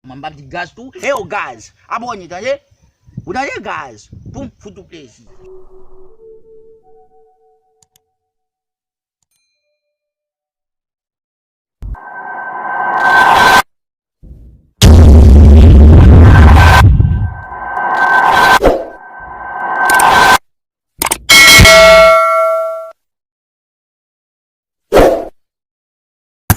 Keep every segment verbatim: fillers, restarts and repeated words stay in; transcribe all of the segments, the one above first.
Mwen m p ap di gaz tou. E yo gaz. Abòne, tande? Ou tande gaz? Pou m fout ou plezi.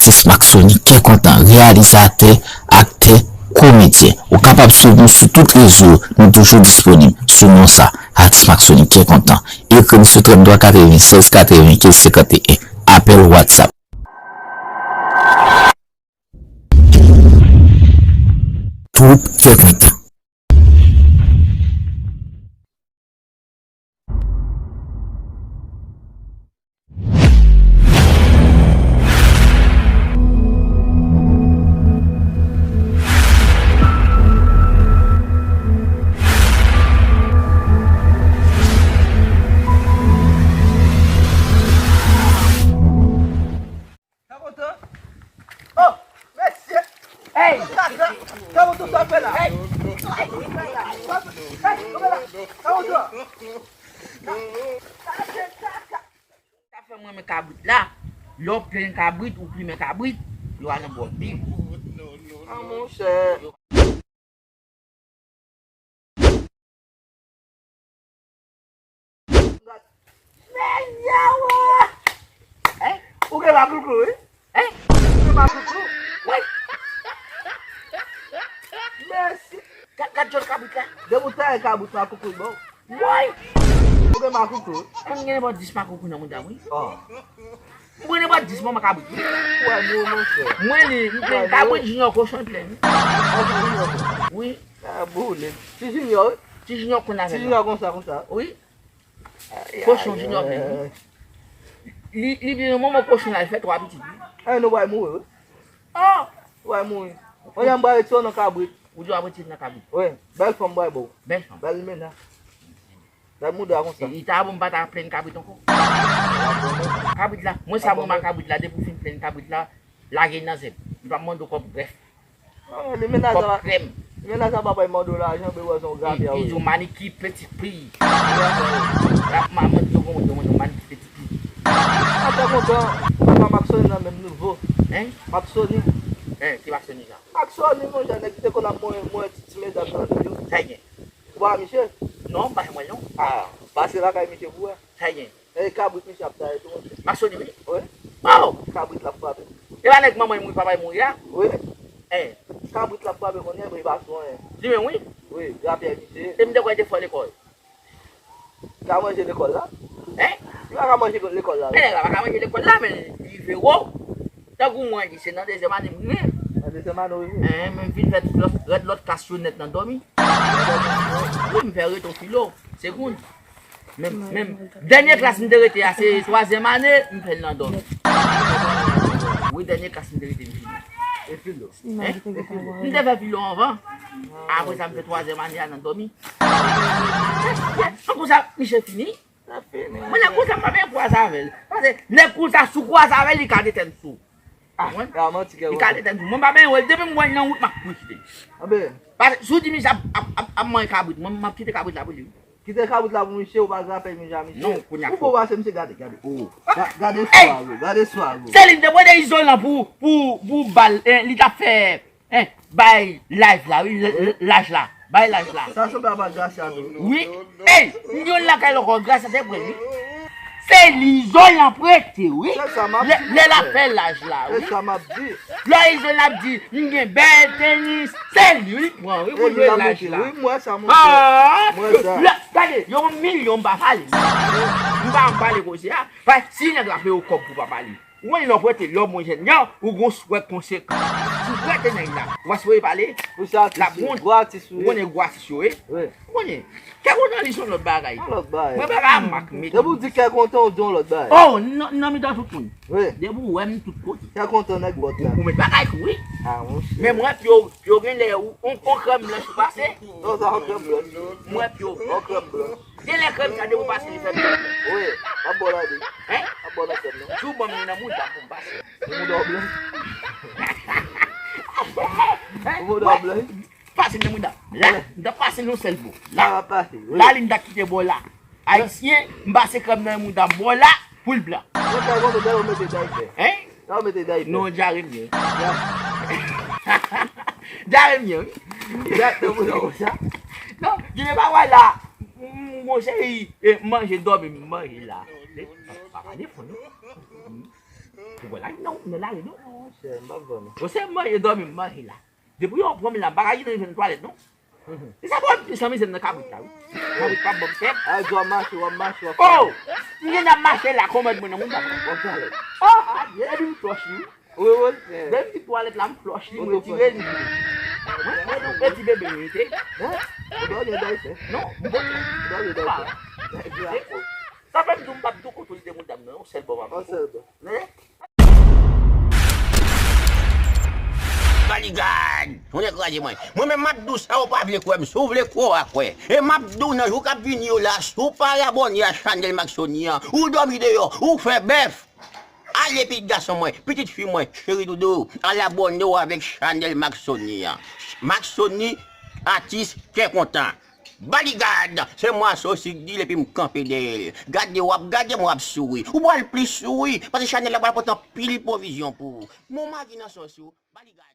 Atis Maxony, kè kontan, reyalizatè, aktè, komedyen. Ou kapab swiv nou sou tout rezo, nou toujou disponib sou non sa, Atis Maxony, kè kontan. Ekri n sou trannntwa katrevennsèz katrevenkenz senkanteyen, apèl WhatsApp. Twoup Kè Kontan. Sa kontan? Oh, mesye! Hey! Sa kontan, sa fè la? Hey! Hey! Sa fè la? Sa kontan? Sa fè mwen renmen kabrit la. Lè w plenn kabrit, ou plimen kabrit, yo al nan bò pil. Ah, monchè. Hein? Ou gen makoukou, wi. Hein? Ou gen makoukou? Wi. Mèsi. Gad, gad jòl kabrit la. Depi w taye kabrit makoukou bon. Woy! Ou gen makoukou? Mwen gen nenpòt dis makoukou nan mouda m, wi. Oh. Mwen gen nenpòt dis manman kabrit, wi. Ou wè nou, monchè. Mwen li, m plenn kabrit, Junior kochon plenn. Wi. Ah, boule. Ti Junior, wi. Ti Junior konn avè l. Ti Junior konsa, konsa. Wi. Kochon Junior plenn, wi. Li, li vin yon manman kochon la, li fè twa pitit, wi. Eh, nou pral mouri, wi. Oh! Ou pral mouri. Mwen, m pral retire w nan kabrit. Ou di w ap retire nan kabrit? Wi. Bèl fanm, m pral ba w. Bèl fanm. Bèl limena. Gad mouda konsa. Li ta bon m pa ta plenn kabrit ankò. Kabrit la, mwen sa mwen ma kabrit la, depi w fin plenn kabrit la, lage l nan zèb. Li pa mande w kòb grèf. Ah, limena sa pa, kòb krèm. Limena sa pa bay mande w lajan, be wè son grapya. Li di w maniki peti pri. Rap maman yo bon, yo bon, maniki peti pri. Atè kontan, papa Maxony nan menm nivo. Hein? Maxony. Hein, ki Maxony sa? Maxony, monchè, nèg ki te konn ap mwen, mwen ti, ti medam nan yo. Sa y gen? Ou pa misye? Non, m pa wè l non. Ah, pase lakay misye pou wè. Sa y gen? E kabrit misye ap taye tou, monchè. Maxony, wi. Wi. Oh! Kabrit l ap frape. E pa nèg manman l mouri, papa l mouri a? Wi. Eh. Kabrit l ap frape kounye a, men li pa sou anyen. Li menm, wi. Wi, grapyè misye. E m te kwè l te fò lekòl. Ka manje lekòl la? Hein? Li pa ka manje lekòl la, wi. Eh, nèg la pa ka manje lekòl la, men li rive wo. Tankou mwen, li se nan dezyèm ane m rive. Nan dezyèm ane w rive? Eh, men m fin fè tout lòt, rèd lòt klas yo nèt nan dòmi. Wi, m fè reto filo, segonn. Men, men, dènye klas m te rete a, se twazyèm ane, m fè l nan dòmi. Wi, dènye klas m te rete, m fini. E filo? Hein? E filo? M te fè filo anvan. Apre sa, m fè twazyèm ane a nan dòmi. An konsa, misye fini. Sa fini. Mwen, nèg konsa, m pa bezwen kwaze avè l. Paske nèg konsa, si w kwaze avè l, li ka detèn sou. Ah, konprann? Li ka detèn sou. Mwen, m pa bezwen wè l. Depi m wè l nan wout, m ap kite. Anben. Paske si w di misye ap, ap, ap, ap manje kabrit, mwen, m ap kite kabrit la pou li. Kite kabrit la pou misye, ou pa grapyè misye a misye. Non, kounye a. Ou fò pase misye, gade, gade. Oh. Ga-, gade swaro, gade swaro. Se li m te pote izolan pou, pou, pou bal, eh, li t ap fè, eh, bay laj la, wi, l-, l-, laj la. Bay laj la. Sa sanble a pa Gracia tou. Wi. Ey, m gen yon lakay la ankò, Gracia te pran l, wi. Se li izolan prete, wi. Se sa m ap di. Lè, lè l ap fè laj la, wi. Se sa m ap di. Lè Izolan ap di, "M gen bèl tenis," se li, wi, pran, wi, pou jwe laj la. Wi, m wè sa, monchè. Ah! M wè sa. Lè, gade, yo ban m milyon, m pa pale. M pa, m pale koze a. Paske si nèg la peye w kòb pou pa pale. Ou konn lè w prete lòm, mwen jèn jan, ou gon swè konsekan. Si w prete nèg la, w ap swete pale, l ap wont. Ou konnen gwo atis yo, wi. Ou konnen. Kè kontan li se yon lòt bagay. Yon lòt bagay. Mwen pa ka mak mete. Depi w di kè kontan, w di yon lòt bagay. Oh, nan, nan mitan tout moun. Wi. Depi w wè m tout kote. Kè kontan nèg bòt la. Ou, ou met bagay tou, wi. Ah, monchè. Men mwen, pye w, pye w gen lè ou, on, on krèm blanch ou pase. Non, sa on krèm blanch. Mwen, pye w. On krèm blanch. Gen lè krèm sa depi w pase li fè blanch. Wi, m ap ba w la di. Hein? M ap ba w nan krèm nan. Si w ban m li nan mouda pou m pase. Nan mouda w blanch. Ou mouda w blan wi. Pase nan mouda m. La, m ta pase l yon sèl bò. La, la li m ta kite bò la. Ayisyen, m pase krèm nan mouda m bò la pou l blan. Mwen fè konsa, dayè ou mete daypè. Hein? Sa ou mete daypè. Non, djaremye. Djaremye, wi. Daypè pou nou konsa. Non, gade pa wè la. M, m, monchè, e, manje, dòmi, m manje la. E, pa pale fò, non. Ou wè la, non, nan lari, non. Monchè, m pa vòlè. Monchè, m manje, dòmi, m manje la. Depi yo pran m la, m pa ka gen nan jwenn twalèt, non. E sa pran plis nan mizè m nan kabrit la, wi. Kabrit pa ban m pèp. Ay, w ap mache, w ap mache, w ap Oh! M gen nan mache la, kòmand mwen nan moun pa pran twalèt. Oh, adye, epi m flòch li, wi. Wi, wi. Depi m di twalèt la, m flòch li, m retire li. Mwen, mwen, mwen, ti bebe m rete. Hein? Ou dòmi dayè fè? Non, m bon. Ou dòmi dayè fè? Sa fè m di w m p ap di w kote l de mouda m nan, yon sèl bò m ap On sèl bò. Hein? Bodyguard, ou nèg kraze mwen. Mwen menm m ap di w sa ou pa vle kwè m, si w vle kwè w a kwè. E m ap di w nan jou k ap vini yo la, si w pa abòne a chanèl Maxony an, ou dòmi deyò, ou fè bèf. Ale pitit gason mwen, pitit fi mwen, cheri doudou, al abòne w avèk chanèl Maxony an. Maxony, atis kè kontan. Bodyguard, se mwen Asosi k di l epi m kanpe dèyè l. Gade w ap gade m w ap souri. Ou pral plis souri, paske chanèl la pral pote anpil pwovizyon pou ou. Mon magi nan sòs ou, Bodyguard.